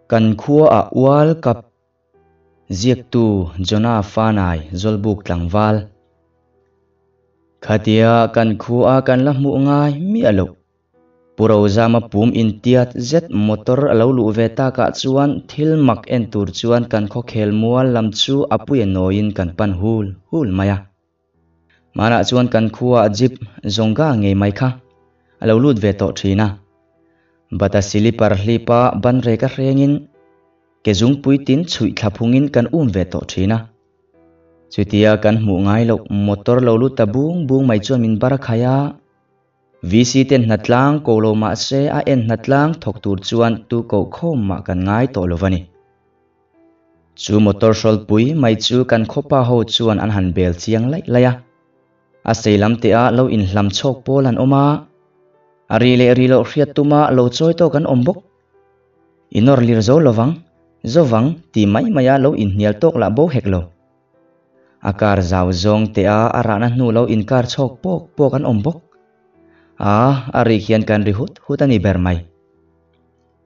Kan khuaah World Cup ziaktu Jonah Fanai Zawlbuk tlangval. Khatia kan khua kan la hmuh ngai miah loh. Pu Rozama pum intiat zet motor a lo luh ve takah chuan thil mak en tur chuan kan khawkhel mual lam chu a puia nawiin kan pan hul hul mai a. Hmanah chuan kan khuaah jeep zawnga ngei mai kha a lo lut ve tawh thin a. Bata silipar hlipa ban rek a hrengin ke zungpui tin chhuih thla phungin kan um ve tawh thin a. Chutia kan hmuh ngai loh motor lo lut ta bung bung mai chuan min bar a khai a. VC ten hnatlang ko lo mah se a en hnatlang thawk tur chuan tu koh khawm mah kan ngai tawh lo va ni. Chu motor hrawlpui mai chu kan khawpa ho chuan an han bel chiang laih laih a. A sei lam te ah lo inhlam chhawk pawl an awm a, a ri leh ri loh hriat tuma lo chawi tawk an awm bawk. I nawr lir zo lovang, zovang ti mai maia lo inhnial tawk lah bo hek lo. A kar zau zawng te a a rahna hnu lo inkar chhawk pawk pawk an awm bawk. A, a rik hian kan ri hut hut a ni ber mai.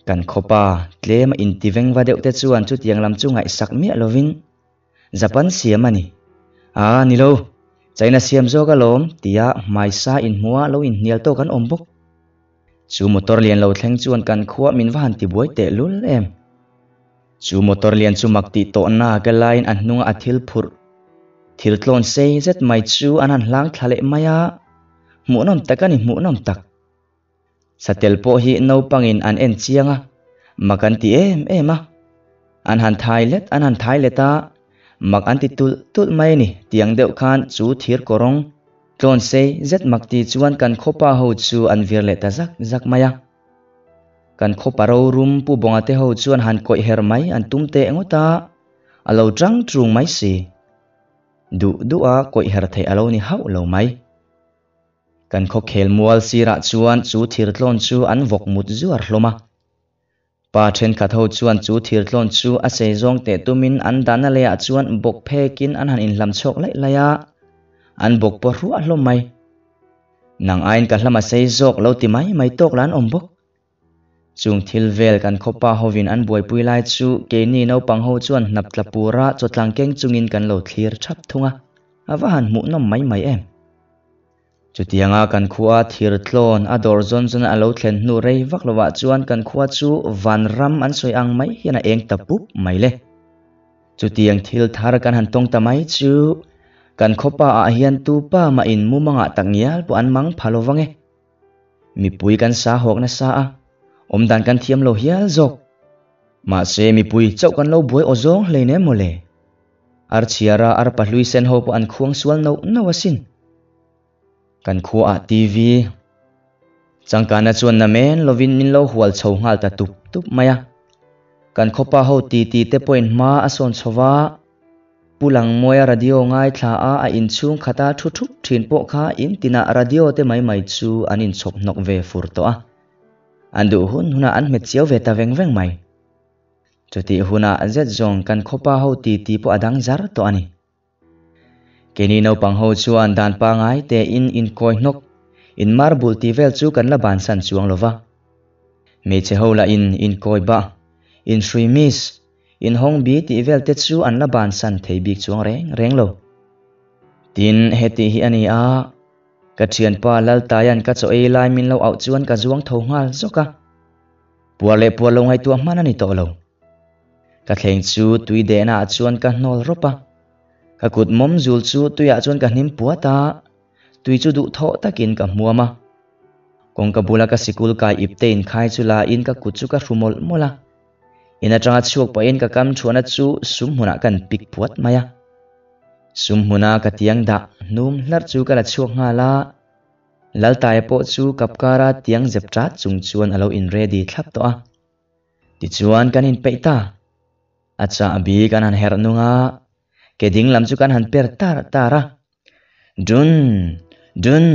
Kan khawpa tlem a intivengva deuh te chuan chutiang lam chu ngaihsak miah lovin Japan siam a ni. A, ni lo, China siam zawk alawm tia hmaisa inhmuha lo inhnial tawk an awm bawk. Chu motor lian lo thleng chuan kan khua min va han tibuai tehlul em. Chu motor lian chu mak tih tawhna ka laiin a hnunga a thil phurh thil tlawn sei zet mai chu an han hlang thla leh mai a, hmuhnawm tak a ni hmuhnawm tak. Satel pawh hi naupangin an en chiang a, mak an ti em em a. An han thai let an han thai let a, mak an ti tulh tulh mai a ni tiang deuh khan chu thir kawrawng tlawn sei zet mak ti chuan kan khawpa ho chu an vir leh ta zak zak mai a. Kan khawpa rorum Pu Bawnga te ho chuan han kawih her mai an tum teh ngawt a, a lo tang ṭung mai si. Duh duh a kawih her theih a lo ni hauh lo mai. Kan khawkhel mual sirah chuan chu thirtlawn chu an vawk mut zuar hlawm a. Pa thenkhat ho chuan chu thirtlawn chu a sei zawng teh tumin an dahna leiah chuan bawk phekin an han inhlam chhuak laih laih a, an bawk pawh ruah hlawm mai. Nang aiin ka hlam a sei zawk lo ti mai mai tawk lah an awm bawk. Chung thil vel kan khawpa hovin an buaipui lai chu keini naupang ho chuan hnap tla pura chawtlang keng chungin kan lo thlir thap thung a, a va han hmuhnawm mai mai em. Chutianga kan khua thir tlawn a dawr zawn zawn a lo thlen hnu rei vak lovah chuan kan khua chu vanram an sawi ang mai hian a eng ta pup mai le. Chutiang thil thar kan han tawng ta mai chu kan khawpa ah hian tu pa mah in mumangah tak ngial pawh an mang pha lovang e. Mipui kan sa hawk nasa a, awmdan kan thiam lo hial zawk. Mahse mipui chauh kan lo buai aw zawng hleinem mawle. Ar chhiara ar pahlui sen ho pawh an khuang sual noh noh asin. Kan khuaah TV changkana chuan na men lovin min lo hual chho nghal ta tup tup mai a. Kan khawpa ho titi te pawhin hma a sawn chho va, Pu Langmawia radio ngaithla a a inchhung khata thu thup thin pawh kha in tinah radio te mai mai chu an inchhawp hnawk ve fur tawh a. An duh hun hunah an hmet chiau ve ta veng veng mai. Chutih hunah zet zawng kan khawpa ho titi pawh a dang zar tawh a ni. Keini naupang ho chuan dan pangai tein inkawi hnawk, in marble tih vel chu kan la bansan chuang lo va. Hmeichhe ho lahin inkawi bah, inhrui miss, inhawng bi tih vel te chu an la bansan thei bik chuang reng reng lo. Tin, heti hi a ni a, ka thianpa Laltaia'n ka chaw ei lai min lo auh chuan ka zuang tho nghal zawk a. Puar leh puar lo ngaihtuah hman a ni tawh lo. Ka thleng chu tui dehna ah chuan ka hnawl rawp a, ka kut mawm zul chu tuiah chuan ka hnim puat a, tui chu duhthawh takin ka hmuam a. Kawngka bula ka sikul kai ipte inkhai chu la in ka kut chu ka hru mawlh mawlh a. In atanga chhuak pahin ka kam thuahna chu sum hmunah kan pik puat mai a. Sum hmuna ka tiang dah hnum hlarh chu ka la chhuak nghal a. Laltaia pawh chu kapkara tiang zep ṭat chung chuan a lo in ready thlap tawh a. Tichuan kan inpeih ta. A chahbi kan han herh nung a, ke ding lam chu kan han per tar tar a. Dun! Dun!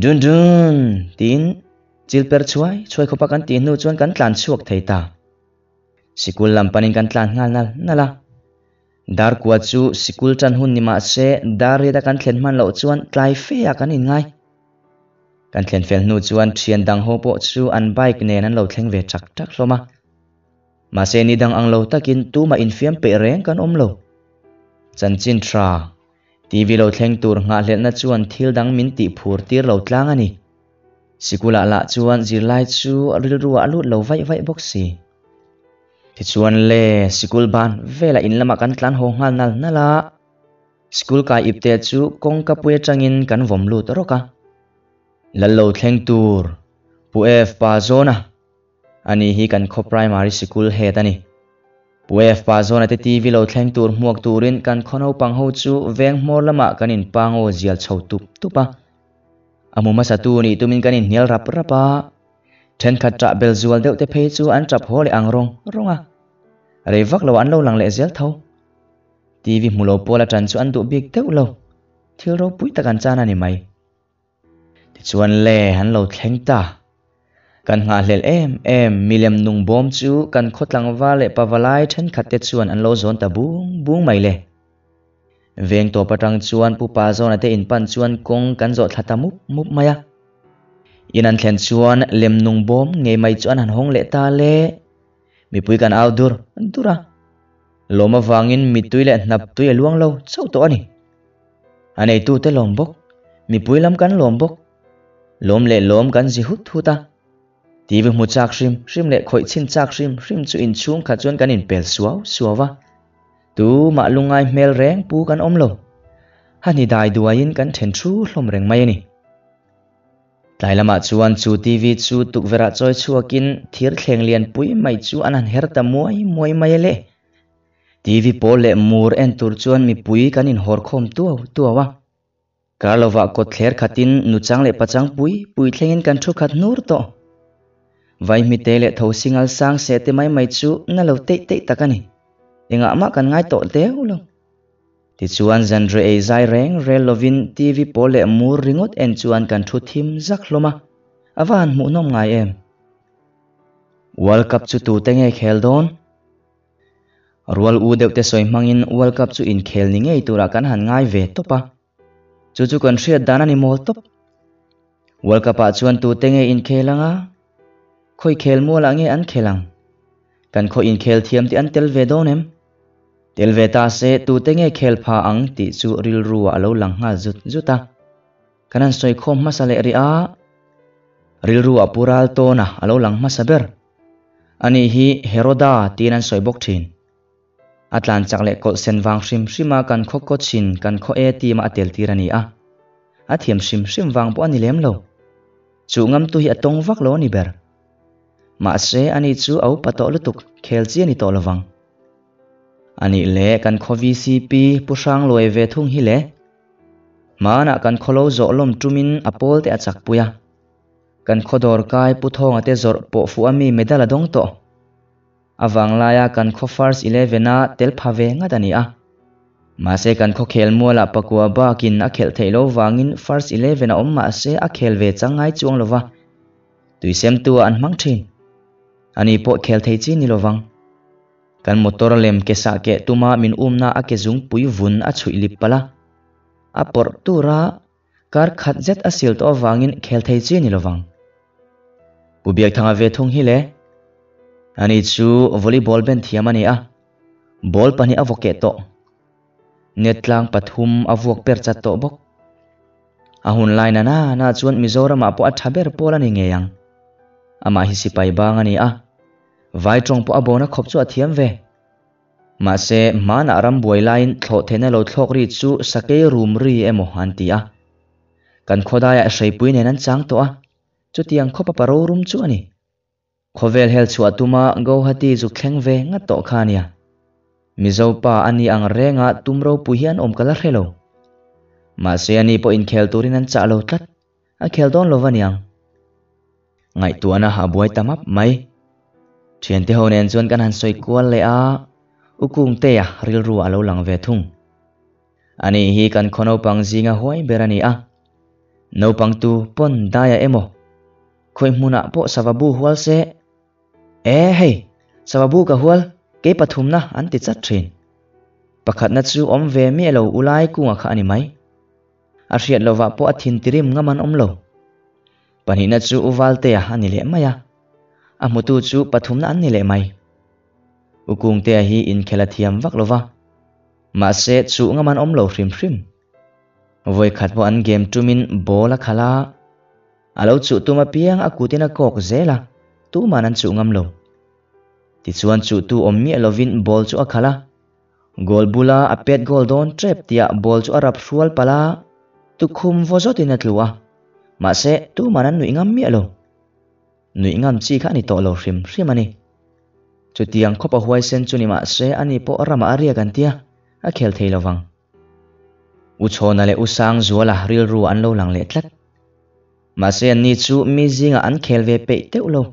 Dun dun! tiin chil per chhuai chhuai khawpa kan tih hnu chuan kan tlan chhuak thei ta. Sikul lam panin kan tlan nghal nal nal a. Dar kua chu sikul tan hun ni mah se dar riata kan thlen hman loh chuan tlai fe ah kan inngai. Kan thlen fel hnu chuan thian dang ho pawh chu an bike nen an lo thleng ve chak chak hlawm a. Mahse ni dang ang lo takin tumah infiam peih reng kan awm lo. Chanchin tha TV lo thleng tur nghahhlelhna chuan thil dang min tih phur tir lo tlang a ni. Sikulah lah chuan zirlai chu rilruah a lut lo vaih vaih bawk si. Tichuan le, sikul ban velah in lamah kan tlan haw nghal nal nal a. Sikul kai ipte chu kawngka pui atangin kan vawm lut rawk a. Lal lo thleng tur Pu F pa zawn a. Ani hi kan khaw primary sikul head a ni. Pu F pa zawna te TV lo thleng tur hmuak turin kan khaw naupang ho chu veng hmawr lamah kan inpangaw zial chho tup tup a. A hmu hmasa tu nih tumin kan inhnial rap rap a. Thenkhat ṭah bel zual deuh te phei chu an ṭap haw leh ang rawng rawng a. Rei vak lo an lo lang leh zel tho. TV hmu lo pawl aṭan chu an duh bik deuh lo. Thil ropui tak an chan a ni mai. Tichuan le an lo thleng ta. Kan nghahhlelh em em milem nung bawm chu kan khaw tlangval leh pavalai thenkhat te chuan an lo zawn ta bung bung mai le. Veng tawp atang chuan Pu Pazawna te inpan chuan kawng kan zawh thla ta mup mup mai a. In an thlen chuan lem nung bawm ngei mai chu an han hawng leh ta le. Mipui kan au dur dur a. Lawm avangin mittui leh hnap tui a luang lo chauh tawh a ni. A neitute lawm bawk, mipui lam kan lawm bawk. Lawm leh lawm kan zi hut hut a. TV hmu chak hrim hrim leh khawih chhin chak hrim hrim chu inchhung khat chuan kan inpel suau suau a. Tumah lungngai hmel reng pu kan awm lo. A ni dai duaiin kan then thu hlawm reng mai a ni. Tlai lamah chuan chu TV chu tukverhah chawi chhuakin thir thleng lian pui mai chu an han her ta muai muai mai a le. TV pawl leh mur en tur chuan mipui kan inhawr khawm tuau tuau a. Kar lovah kawt thler khatin nuchang leh pachang pui pui thlengin kan thu khat hnur tawh. Vaihmite leh tho singal sang seh te mai mai chu na lo teih teih tak a ni. Engah mah kan ngai tawh deuh lo. Tichuan zanre ei zai reng rel lovin TV pawl leh mur ringawt en chuan kan thu thim zak hlawm a, a va han hmuhnawm ngai em? World Cup chu tute nge khel dawn? Rual u deuh te sawi hmangin World Cup chu inkhel ni ngei turah kan han ngai ve tawp a. Chu chu kan hriat dan a ni mawl tawp. World Cup ah chuan tute nge inkhel anga? Khawi khel mualah nge an khel ang? Kan khaw inkhel thiam tih an tel ve dawn em? Tel ve ta se tute nge khel pha ang tih chu rilru ah a lo lang nghal zut zut a. Kan han sawi khawm hmasa leh rih a, rilru ah pu ral tawn a a lo lang hmasa ber. Ani hi Heroda tiin an sawi bawk thin. A tlan chak leh kawlh sen vang hrim hrim a kan khaw coach in kan khaw A team a a tel tir a ni a. A thiam hrim hrim vang pawh a ni lem lo. Chuh ngamtu hi a tawng vak lo a ni ber. Mahse ani chu a upa tawh lutuk khel chi a ni tawh lovang. Anih leh kan khaw VCP Pu Hrangluai ve thung hi le. Hmanah kan khaw lo zawh lawm tumin a pawl te a chak pui a. Kan khaw dawr kai Pu Thawnga te zawrh pawh fuh a mi medal a dawng tawh. A vanglaia kan khaw first eleven a tel pha ve ngat a ni a. Mahse kan khaw khel mualah pakua bakin a khelh theih lo vangin first eleven a awm mahse a khel ve chang ngai chuang lo va. Tuisemtu ah an hmang thin. Ani pawh khel thei chi ni lovang. Kan motor lem ke sah keh tuma min umna a ke zungpui vun a chhuih lip palh a. A pawrh tura kar khat zet a sil tawh avangin khel thei chi ni lovang. Pu Biakthanga ve thung hi le. Ani chu volleyball ben thiam a ni a. Ball pahnih a vaw keh tawh. Net tlang pathum a vuak per chat tawh bawk. A hun lai na na na chuan Mizoramah pawh a tha ber pawl a ni ngei ang. Amah hi sipai bang a ni a, vai tawng pawh a bona khawp chu a thiam ve. Mahse, hmanah ram buai laiin thlawh theihna lo thlawk ri chu sakei rum ri emaw an ti a. Kan khawdaiah hreipui nen an chang tawh a, chutiang khawpa pa rorum chu a ni. Khawvel hel chhuah tuma Guwahati zuk thleng ve ngat tawh kha ania. Mizo pa a ni ang renga tum ropui hi an awm ka la hre lo. Mahse ani pawh inkhel turin an chah lo tlat, a khel dawn lo va niang. Ngaihtuahna a buai ta map mai. Thiante ho nen chuan kan han sawi kual leh a, U Kungtea rilru a lo lang ve thung. Ani hi kan khaw naupang zinga huai ber a ni a. Naupang tu pawn daia emaw? Khawi hmunah pawh sava bu hual se, E hei, sava bu ka hual, kei pathumna an ti chat thin. Pakhatna chu awm ve miah lo ulai kunga kha a ni mai. A hriat lovah pawh a thin tirim ngam an awm lo. Pahnihna chu u Valtea a ni leh mai a, a hmutu chu pathumna an ni leh mai. U Kungtea hi inkhel a thiam vak lo va, mahse chuh ngam an awm lo hrim hrim. Vawi khat pawh an game tumin ball a khalh a, a lo chuh tum apiang a kutin a kawk zel a, tuman an chuh ngam lo. Tichuan chuhtu awm miah lovin ball chu a khalh a, goal bula a pet goal dawn tep tihah ball chu a rap hrual palh a, tukhum vaw zawtin a tlu a, mahse tuman an nuih ngam miah lo. Nuih ngam chi kha a ni tawh lo hrim hrim a ni. Chutiang khawp a huaisen chu ni mahse ani pawh ramah a riak an tia, a khel thei lo vang. U Chhawna leh U Sangzuala rilru an lo lang leh tlat. Mahse anni chu mi zingah an khel ve peih teuh lo.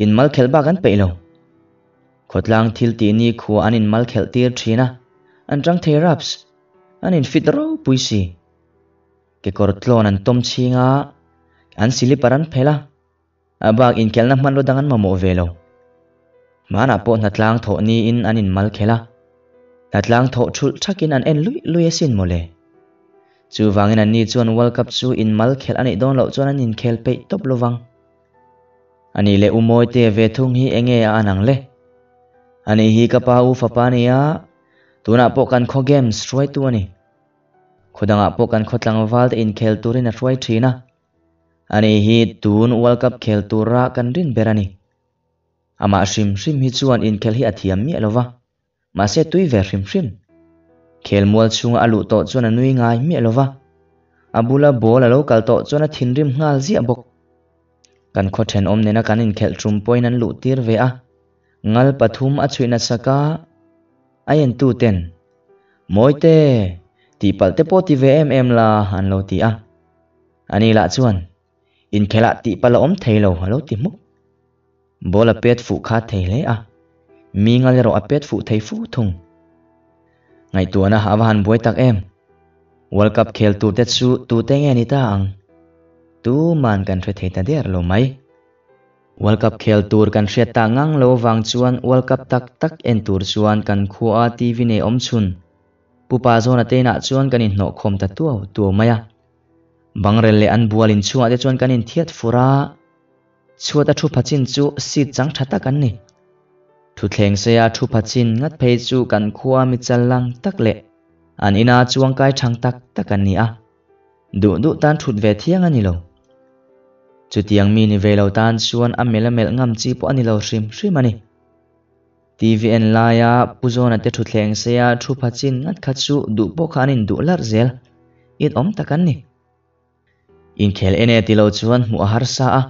Inmal khelh bak an peih lo. Khawtlang thil tih ni khua an inmal khelh tir thin a, an tang thei raps, an infit ropui si. Kekawr tlawn an tawm chhing a, an silipar an phelh a, a bak inkhelhna hmanraw dang an mamawh ve lo. Hmanah pawh hnatlang thawh niin an inmal khelh a, hnatlang thawh thulh thakin an en luih luih asin mawle. Chuvangin anni chuan World Cup chu inmal khelh a nih dawn loh chuan an inkhel peih tawp lovang. A nih leh U Mawite ve thung hi enge a an ang le? A nih hi ka pa u fapa a ni a, tunah pawh kan khaw games hruaitu a ni. Khaw dangah pawh kan khaw tlangval te inkhel turin a hruai thin a. A nih hi tun World Cup khel tura kan rin ber a ni. Amah hrim hrim hi chuan inkhel hi a thiam miah lo va, mahse tui ve hrim hrim. Khelmual chhunga a luh tawh chuan a nui ngai miah lo va, a bula ball a lo kal tawh chuan a thinrim nghal ziah bawk. Kan khaw thenawm nena kan inkhelh tum pawhin an luh tir ve a, ngal pathum a chhuih nasak a, a entu ten, Mawite, tihpalh te pawh ti ve em em la, an lo ti a. Ani lah chuan, Inkhelh ah tihpalh a awm thei lo, a lo ti hmuk. Ball a pet fuh kha thei hle a, mi ngal erawh a pet fuh thei fu thung. Ngaihtuahna a va han buai tak em! World Cup khel tur te chu tute nge ni ta ang? Tuman kan hre thei ta der lo mai. World Cup khel tur kan hriat ta ngang lo vang chuan World Cup tak tak en tur chuan kan khua TV nei awm chhun Pu Pazawna te inah chuan kan inhnawhkhawm ta tuau tuau mai a. Bangrel leh an bual inchhungah te chuan kan inthiat fur a. Chhuat a thu pha chin chu seat chang tha tak an ni. Thuthleng seia thu pha chin ngat phei chu kan khua mi chal lang tak leh an ina chuang kai thang tak tak an ni a. Duh duh tan thut ve thiang a ni lo. Chutiang mi ni ve lo tan chuan a melh a melh ngam chi pawh a ni lo hrim hrim a ni. TV en laia Pu Zawna te thuthleng seia thu pha chin ngat kha chu duh pawh kha an induh larh zel. Inawm tak an ni. Inkhel en e ti lo chuan hmuh a harsa a,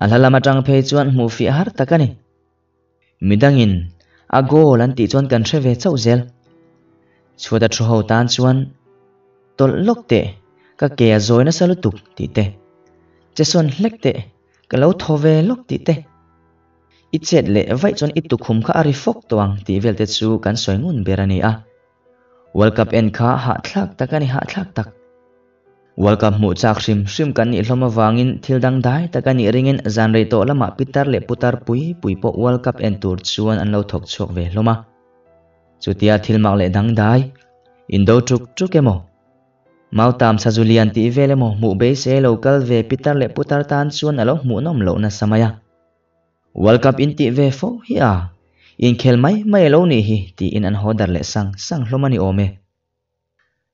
a hla lam atang phei chuan hmuh fiah har tak a ni. Midangin a goal an tih chuan kan hre ve chauh zel. Chhuat a thu ho tan chuan tawlh lawk teh, ka ke a zawi nasa lutuk tih te, che sawn hlek teh, ka lo thaw ve lawk tih te, i chet leh vaih chuan i tukhum kha a ri fawk tawh ang tih vel te chu kan sawi ngun ber a ni a. World Cup en kha hahthlak tak a ni hahthlak tak. World Cup hmuh chak hrim hrim kan nih hlawm avangin thil dang dai tak a nih ringin zan rei tawh lamah pitar leh putar pui pui pawh World Cup en tur chuan an lo thawk chhuak ve hlawm a. Chutia thil mak leh dang dai, indo tuk tuk emaw, Mautam Sazulian tih vel emaw hmuh beisei lo kal ve pitar leh putar tan chuan a lo hmuhnawm loh nasa mai a. World Cup in tih ve fo hi a, inkhel mai mai a lo nih hi tiin an haw dar leh sang sang hlawm a ni awm e.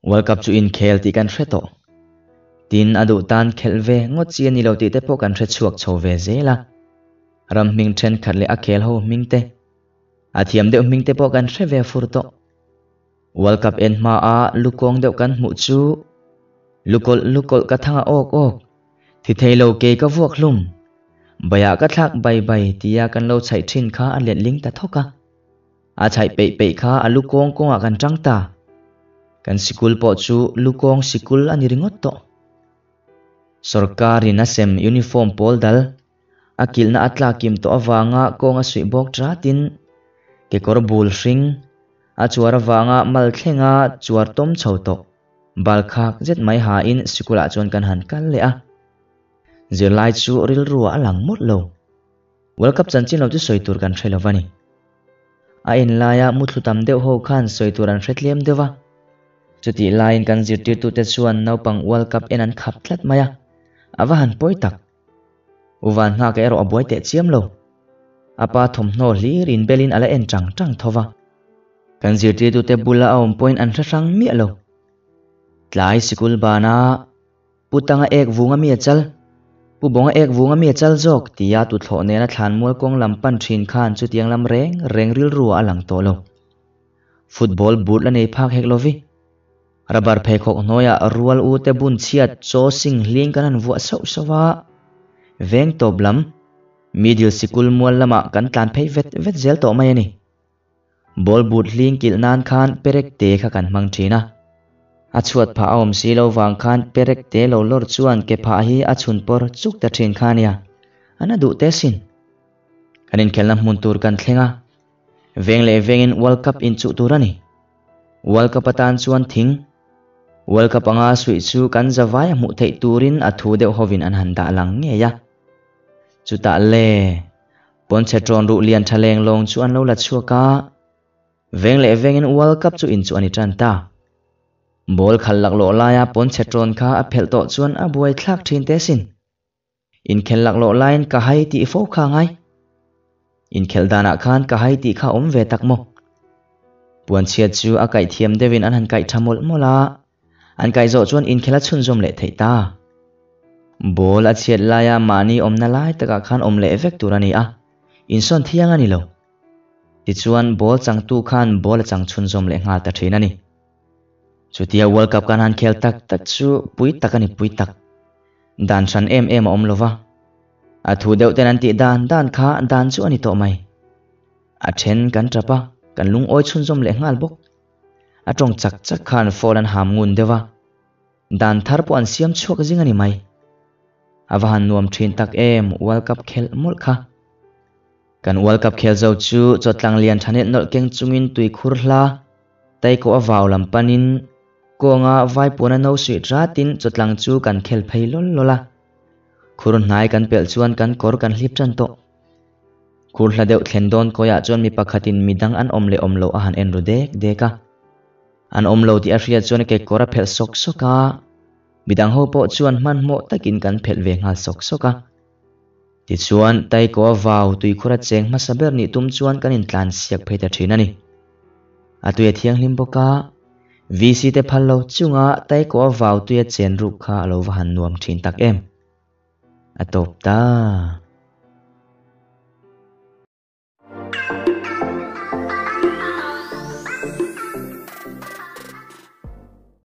World Cup chu inkhel tih kan hre tawh. Tin, a duh tan khelh ve ngawt chi a ni lo tih te pawh kan hre chhuak chho ve zel a. Ram hming thenkhat leh a khel ho hming te, a thiam deuh hming te pawh kan hre ve fur tawh. World Cup en hma a lukawng deuh kan hmuh chu lukawlh lukawlh ka thang a awk awk, thi thei lo kei ka vuak hlum, baiah ka thlak bai bai tia kan lo chhaih thin kha a letling ta thawk a. A chhaih peih peih kha a lukawng kawngah kan tang ta. Kan sikul pawh chu lukawng sikul a ni ringawt tawh. Sorkarin a sem uniform pawl dal a kilhna a tlak kim tawh avanga kawng a suih bawk tatin kekawr bul hring a chuar avanga mal thlenga chuar tawm chho tawh bal khak zet mai hain sikulah chuan kan han kal leh a. Zirlai chu rilru ah a lang mawlh lo. World Cup chanchin lo chu sawi tur kan hre lo va ni. A en laia muthlu tam deuh ho khan sawi tur an hre tlem deuh va. Chutih laiin kan zirtirtute chuan naupang World Cup en an khap tlat mai a, a va han pawi tak. U Van Nghaka erawh a buai teh chiam lo. A pa thawmhnaw hlir inbelin a la en chang chang tho va. Kan zirtirtute bula a awm pawhin an hre hrang miah lo. Tlai sikul bana Pu Tanga ek vunga mi a chal, Pu Bawnga ek vunga mi a chal zawk tia tuthlawh nena thlanmual kawng lam pan thin khan chutiang lam reng reng rilru ah a lang tawh lo. Football boot la nei phak hek lovi. Rubber pheikhawk hnuaiah rual u te bun chhiat chaw sing hling kan han vuah sauh sauh a, veng tawp lam middle sikul mual lamah kan tlan phei vet vet zel tawh mai a ni. Ball boot hling kilh nan khan perek te kha kan hmang thin a. A chhuat phah a awm si lo vang khan perek te lo lawr chuan ke phah hi a chhun pawr chuk ta thin kha nia, an a duh te sin. Kan inkhelhna hmun tur kan thleng a, veng leh vengin World Cup inchuh tur a ni. World Cup atan chuan thing World Cup anga suih chu kan zavai a hmuh theih turin a thu deuh hovin an han dah lang ngei a. Chutah le, pawnchhe ṭawn ruh lian ṭha leng lawng chu an lo la chhuak a, veng leh vengin World Cup chu inchuh a ni ṭan ta. Ball khalh laklawh laia pawnchhe ṭawn kha a phelh tawh chuan a buai thlak ṭhin teh asin. Inkhelh laklawh laiin ka hai tih fo kha ngai. Inkhelh danah khan ka hai tih kha awm ve tak maw? Puanchhiat chu a kaih thiam deuhin an han kaih tha mawlh mawlh a, an kaih zawh chuan inkhelh a chhunzawm leh theih ta. Ball a chhiat laia mahni awmna lai takah khan awm leh vek tur a ni a, insawn thiang a ni lo. Tichuan ball changtu khan ball a chang chhunzawm leh nghal ta thin a ni. Chutia World Cup kan han khel tak tak chu pui tak a ni pui tak. Dan hran em em a awm lo va. A thu deuh ten an tih dan dan kha dan chu a ni tawh mai. A then kan tap a, kan lungawi chhunzawm leh nghal bawk. A tawng chak chak khan phone an ham ngun deuh a, dan thar pawh an siam chhuak zing a ni mai. A va han nuam thin tak em World Cup khelh mawlh kha. Kan World Cup khel zo chu chawtlang lian tha nelh nawlh keng chungin tuikhur hla Taikoh a vau lam panin kawnga vaipuana no suih ratin chawtlang chu kan khel phei lawl lawl a. Khur hnai kan pelh chuan kan kawr kan hlip tan tawh. Khur hla deuh thlen dawn kawiah chuan mi pakhatin midang an awm leh awm loh a han en ru dek dek a. An awm lo tih a hriat chuan ke kawr a phelh sawk sawk a. Midang ho pawh chuan hmanhmawh takin kan phelh ve nghal sawk sawk a. Tichuan, Taiko a vau tuikhur a cheng hmasa ber nih tum chuan kan intlan siak phei ta thin a ni. A tui a thianghlim bawk a, VC te phal lo chunga Taiko a vau tui a chen ruk kha a lo va han nuam thin tak em. A tawp ta.